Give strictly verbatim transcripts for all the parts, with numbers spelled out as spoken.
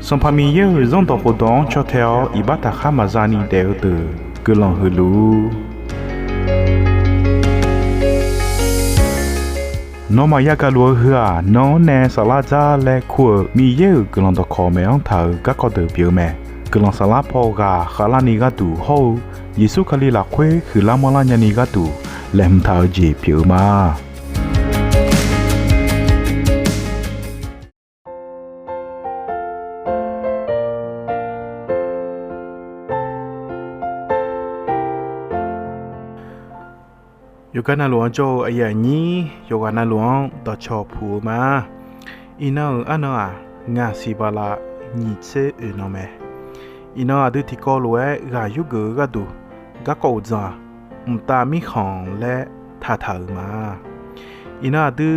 Sanqpaq Miqyaer-euq Zanrdawq khofdawq-anr caw tae-awr iqbax taqkhar maqza ni daef-eu deuq guiqlanq huiq luf-ur. Nawmaf yagaq luf-eu heu-aq, nan-anr nae saflar dzar laer kur-euq Miqyaer-euq guiqlanq dawqkawq maeq-anr taq-euq garkawv deuq pyeuf-eu mae. Guiqlanq saflar paw ghaq khavlarni gharduq hawr-eu Yeqsur Kali lafkhoer huiqlar manrlar nyani gharduq laeqhmq taq-eu jeq pyeuf-eu ma. Yawqgar navluf-anr jawr-eu aqyuif aqnyir, yawqghaq navluf-anr dawqcawq puq-eu ma. Iqnan-euq arnan-aq, ngaq siq bala nyiq tser oeq nan mae. Iqnan aqdui tiqkawv lof-aer ghaq yurgeuf-eu gharduq garkawv uqdzan-aq, mqtav mirkhanq laer taqtaq-euq ma. Iqnan aqdui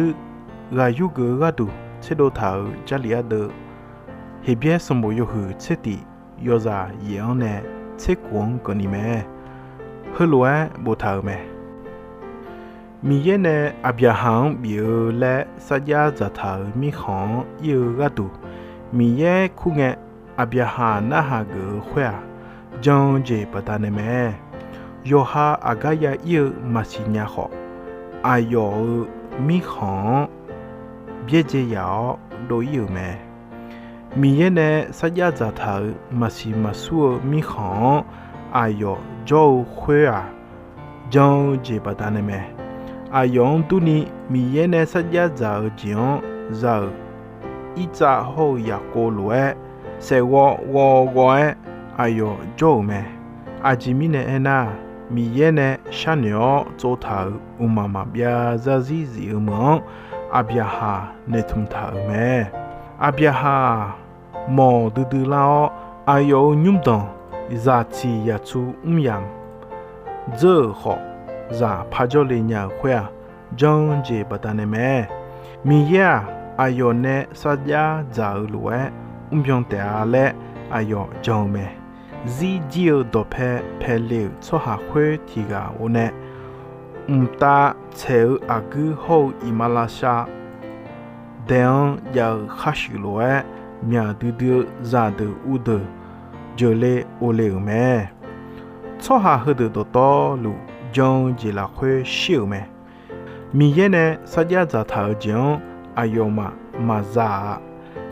ghaq yurgeuf-eu gharduq tserdov taq-euq Jarlif ardeuv, Heqbyaer sanqbof yawhuiq tser tif yawzaq yaef-anr nae tser kof-anr keuvni mae. Heulof-aer boftaq-euq mae. Miqyaer nae Aqbyaqhaq-anr bif-eu laer sarjax dzaqtaq-euq mirkhanq-anr ir-eu gharduq, Miqyaer kur ngae, Aqbyaqhaq narhaq geuf-eu khoer-aq, jan-eu jeq baqdanae mae. Yawqha aqgar ya ir-eu maqsiq nya khawf, aqyawf-euq mirkhanq-anr byaerdzae yaf-awr dov ir-euq mae. Miqyaer nae sarjax dzaqtaq-euq maqsiq maqsur-eu mirkhanq-anr aqyawf jawr-eu khoer-aq, jan-eu jeq baqdanae mae. Aqyawf-anr durni Miqyaer nae sarjax dzaq-eu jeq-anr za-euq Irtsav hawr-eu Yaqkov lof-aer, saeqghawv ghawv ghawv-aer aqyawf jawr-euq mae. Aqjeq mirnae aernar, Miqyaer nae sharnoeq-awr tsovtaq-euq mqmaq maqbyav zarzir zif-eu meuq-anr, Aqbyaqhaq noeqtmq taq-euq mae. Aqbyaqhaq-aq, mawq duidui lar-awr, aqyawf-euq nymrdanq zaqtsiq yaqtsu mr yamq dzeur-euq khawf, zaq par jawrle nya-euq khoer-aq, jan-eu jeq baqdanae mae. Miqyaer-aq, aqyawf nae sarjax dzaq-eu lof-aer mrbyan taef-a laer aqyawf jan-eu mae. Zirjir-eu dawqpae paele-euq tsawrhaq khoer tiq ghaq-or nae, mqtav tsaeq-eu aqguir hawr-eu iqmalavshav dae-anr jav-eu kharshuif lof-aer, myaq duidui-eu zaqdeuq uvdeuq jeuqle ovle-euq mae. Tsawrhaq heudeuq dawqtawvluf jan-eu jeq lafkhoer shir-euq mae. Miqyaer nae sarjax dzaqtaq-eu jeq-anr aqyawfmaf maqza-a.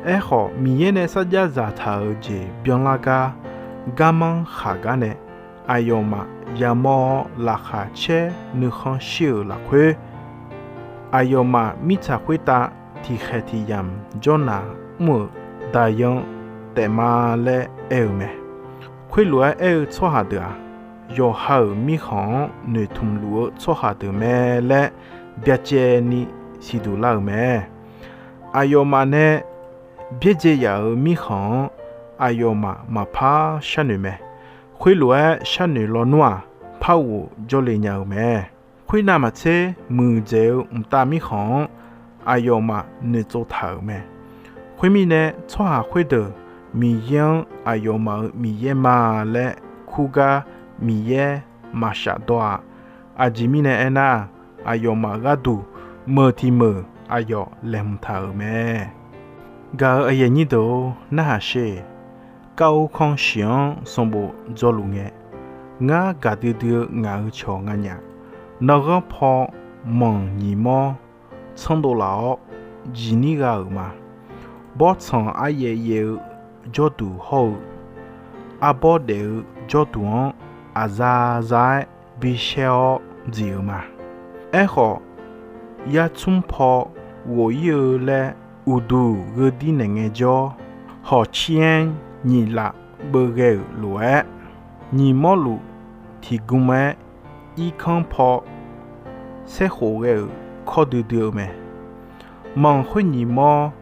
Aerkhawf, Miqyaer nae sarjax dzaqtaq-euq jeq byanlar gar garmanr khaq gar nae, aqyawfmaf yamawr-awr laqkhaq caer nuikhanr shir-euq lafkhoer, aqyawfmaf mirtsaq khoertav tiqkhaeq tiq yamq jawrnaq mr-euq daqyan taef ma laer aer-eu mae. Khoerlof-aer aer-eu tsawrhaq deuq-aq, yawqha-euq mirkhanq-anr noeqtmq luf-eu tsawrhaq deuq mae laer byacaevni siqduq lar-euq mae. Aqyawfmaf nae byaerdzae yaf-euq mirkhanq-anr aqyawfmaf maqpar sharnoeq mae. Khoerlof-aer sharnoeq lawnmr-aq, par ghof jawrle nya-eu mae. Khoernav maqtser, muiqdzaeq-eu mqtav mirkhanq-anr aqyawfmaf noeqtsov taq-euq mae. Khoermirnae, tsawrhaq khoerdeuq Miqyaer-anr aqyawfmaf-euq Miqyaer ma laer kur gar Miqyaer maqshaf dawr-a. Aqjeq mirnae aernar, aqyawfmaf gharduq meuq tiq meuq aqyawf laeqhmq taq-euq mae. Gaq-euq aqyuif aqnyir deuq-or, narhaq sher. Kav-eu kanq shiq-anr sanqbof dzawluf ngae, ngar gaqdui dui-eu ngaq-euq cawq nga nya. Nanghanr paw manq nyiq mawr tsanrdov laf-awr, jiqnir gha-euq ma. Bawrtsanq aryaev yaev-eu jawrduq hawr-eu, arbawr daef-eu jawrduq-anr aqza za-aer bishaer-awr dziq-euq ma. Aerkhawf, yartsmr paw ghof ir-eu laer uqduq gheudir naeq ngaejawr, hawqcir-aer nyiq laf beuv ghae-euq lof-aer, nyiq mawrluf tiqgm-aer irkanr paw saerkhof ghae-euq kawr duidui-eu mae. Manq khoer nyiq mawr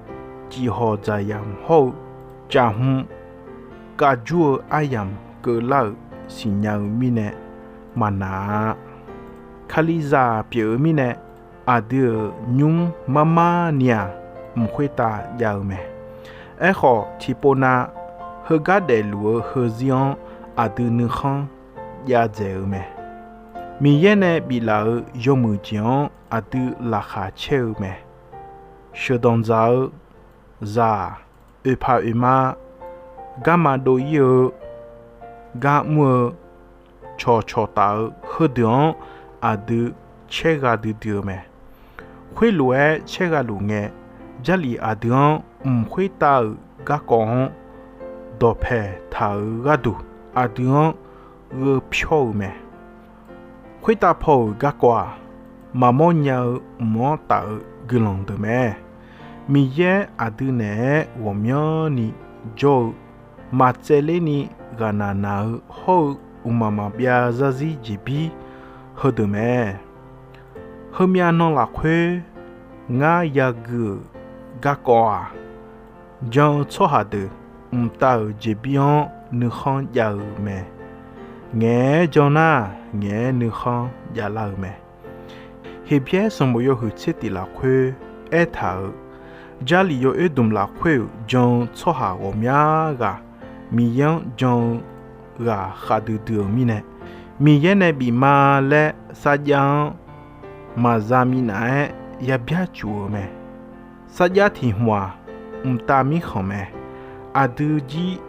cifhawq dzaqyamq hawr-eu caf hmq kavjur-eu aryamq keuvlar-euq siqnya-eu mirnae maqnaq-a. Kalizaq pyeuf-eu mirnae, aqdui-euq nymr mar mar ni-aq, mq khoertav jav-eu mae. Aerkhawf, tiqpov nav heugar daefluf-eu heuzir-anr aqdui nuikhanr jav dzaeq-eu mae. Miqyaer nae biflaf-euq yawmuiq jeq-anr aqdui laqkhaq caer-eu mae. Sheuqdanq dzaq-eu zaq-aq, oeqpaq oeqma garma dov-ir-eu, gar mr-eu, cawqcawq taf-eu heudeuq-anr aqdui caer gha duidui-eu mae. Khoerlof-aer caer gha luf ngae, Jarlif aqdui-anr mq khoertav-euq garkawv-anr dawqpae taq-euq gharduq aqdui-anr gheu pyawr-eu mae. Khoertav paw-euq garkawv-aq, maqmawr nya-eu mq-anr taf-eu guiqlanq deuq mae. Miqyaer aqdui naeq-aer ghawqmyanrni jawr-eu, maqtsaevler ni ghaqnaq naq-eu hawr-eu, mqmaq maqbyav zarzir jeqbir heudeuq mae. Heumyav nan lafkhoer ngar yagui-euq garkawv-aq, jan-eu tsawrhaq deuq mqtav-euq jeqbir-anr nuikhanr jav-eu mae. Ngaeq-aer jan nar, ngaeq-aer nuikhanr javlar-eu mae. Heqbyaer sanqbof yawhuiq tser tif lafkhoer aertaq-euq, Jarlif yawoer dmq lafkhoer-euq jan-eu tsawrhaq ghawqmyar ghaq Miqyaer-anr jan-eu ghaq khavdui dui-euq mirnae, Miqyaer nae bif ma laer sarjax-anr maqza minav-aer yabyar cuf-eu mae. Sarjax tiq hmq-aq, mqtav mirkhanq mae. Aqdui jir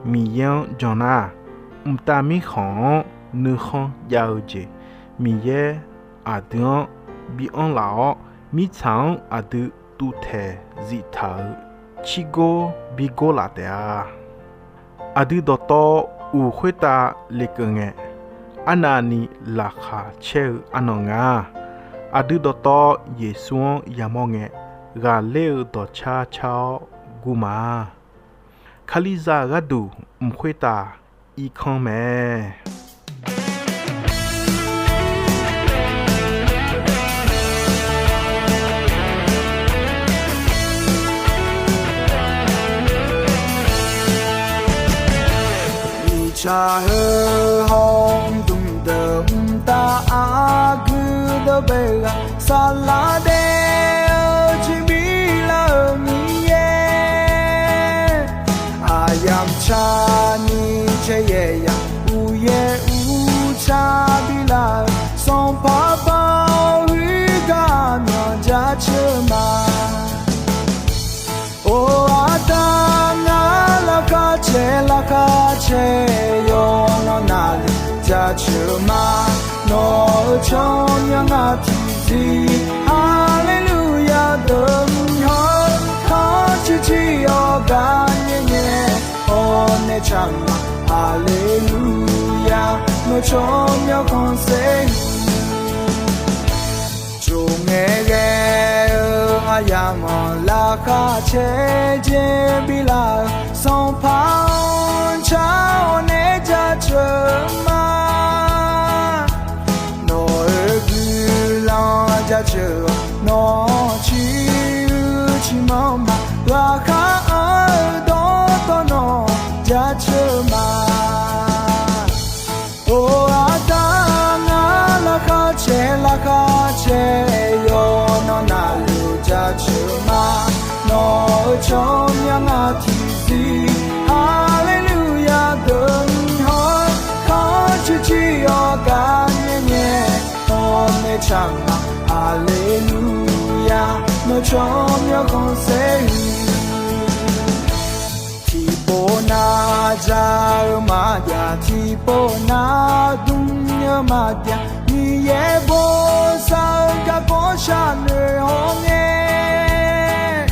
Miqyaer-anr jan nar, mqtav mirkhanq-anr nuikhanr jav-eu jeq, Miqyaer aqdui-anr bi anr laf-awr, mirtsaq-anr aqdui tuvtaeq ziftaq-euq cirgor bi gor laf taef-a. Aqdui dawqtawv uq khoertav lekeuv ngae, arnavni laqkhaq caer-eu arnan nga. Aqdui dawqtawv Yeqsur-anr yamawr ngae, ghaqler-eu dawqcar car-awr gur ma. Kalizaq gharduq mq khoertav irkanr mae. Iqcaq heu hawr mqdmq deuq mqtav aqgeu deuq bae ghaq saqlaq daef-eu jeq bi lar-euq Miqyaer, aqyamq cani caer yaeq yaq uqyaer uqcaf bi lar-euq Sanqpaq Baoq huiq gar myawq jaceuq ma. Or, aqda ngar laqkhaq caer laqkhaq caer yawqnan navluf jaceuq ma. Nawq-euq tsawrmyanr ngar tiqzir Haleluya deuq mq hawr-eu khanr ciqciq-awr gar nyae nyae, awr nae tsaqma Haleluya, nawq-eu tsawrmyanr khanqsaer Tsov ngae ghae-eu aqyamq-anr laqkhaq caer jeq bi lar-euq Sanqpaq-anr car-awr nae jaceuq ma. Nawq-euq guiqlanq jaceuq-awq, nawq-anr ciq uiq ciqmanr ma. Laqkhaq anr-eu dawqtawvluf nawq jaceuq ma. Or, aqda ngar laqkhaq caer laqkhaq caer yawqnan navluf jaceuq ma. Nawq-eu tsawrmyanr ngar tiqzir Haleluya deuq mq hawr-eu khanr ciqciq-awr gar nyae nyae, awr nae tsaqma Haleluya, nawq-eu tsawrmyanr khanqsaer huiq. Tiqpov nar ja-eu maqjav, tiqpov nar dm-eu maqjav, Miqyaer bosav-eu garkawv sharnoeq hawr ngae,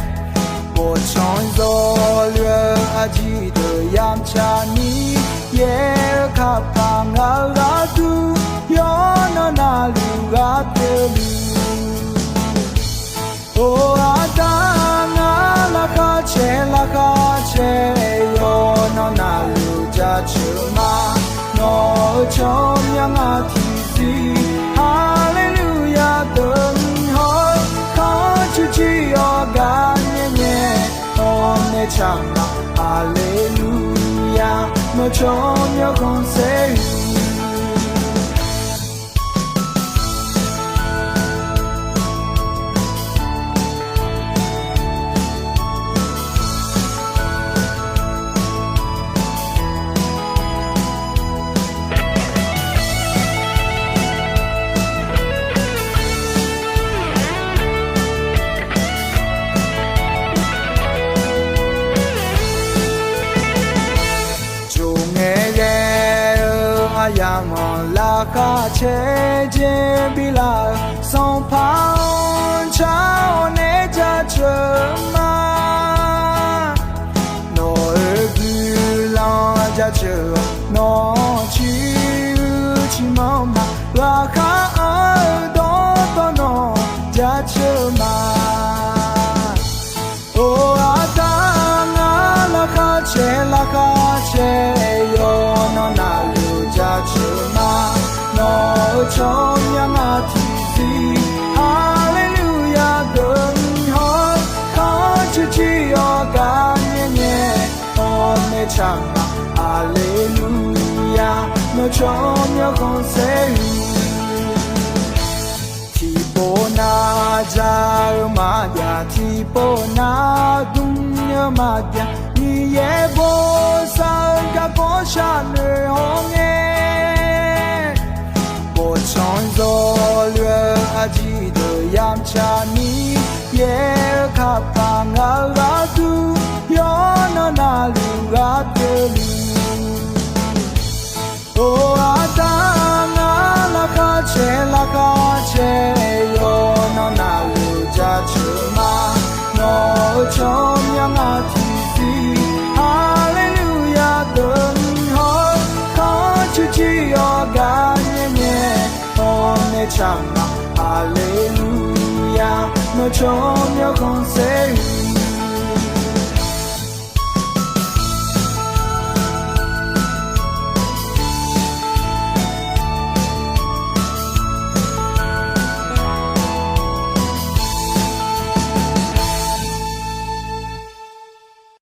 bawqtsanq zawqluf-eu aqjeq deuq yamq tsaqni, yaer-eu kapaq ngaq-eu gharduq yawqnan navluf ghaq pyeufluf. Or, aqda ngar laqkhaq caer laqkhaq caer yawqnan navluf jaceuq ma. Nawq-eu tsawrmyanr ngar tiqzir Haleluya deuq mq hawr-eu khanr ciqciq-awr gar nyae nyae, awr nae tsaqma Haleluya, nawq-eu tsawrmyanr khanqsaer huiq. Taejae bi laf-euq Sanqpaq-anr car-awr nae jaceuq ma. Nawq-euq guiqlanq jaceuq-awq, nawq-anr ciq uiq ciqmanr ma. Laqkhaq anr-eu dawqtawvluf nawq jaceuq ma. Or, aqda ngar laqkhaq caer, laqkhaq caer, yawqnan navluf jaceuq ma. Nawq-euq tsawrmyanr ngar tiqzir, Haleluya deuq-anr haw, kharcoer jir-awr gar nyae nyae, hawr nae tsaq ma. Haleluya, nawq tsawrmyanr khanqsaer-eu. Tiqpov nar ja-eu maqjav, tiqpov nar dm-eu maqjav, Miqyaer bosav-eu garkawv sharnoeq hawr ngae, bawqtsanq zawqluf-eu aqjeq deuq yamtsaq Miqyaer-euq kappa ngaq-euq gharduq, yawqnan navluf ghaq pyeufluf. Or, aqda ngar laqkhaq caer, laqkhaq caer, yawqnan navluf jaceuq ma. Nawq-euq tsawrmyanr ngar tiqzir, Haleluya deuq-anr haw, kharcoer jir-awr gar nyae nyae, hawr nae tsaq ma. Haleluya, nawq tsawrmyanr khanqsaer-eu.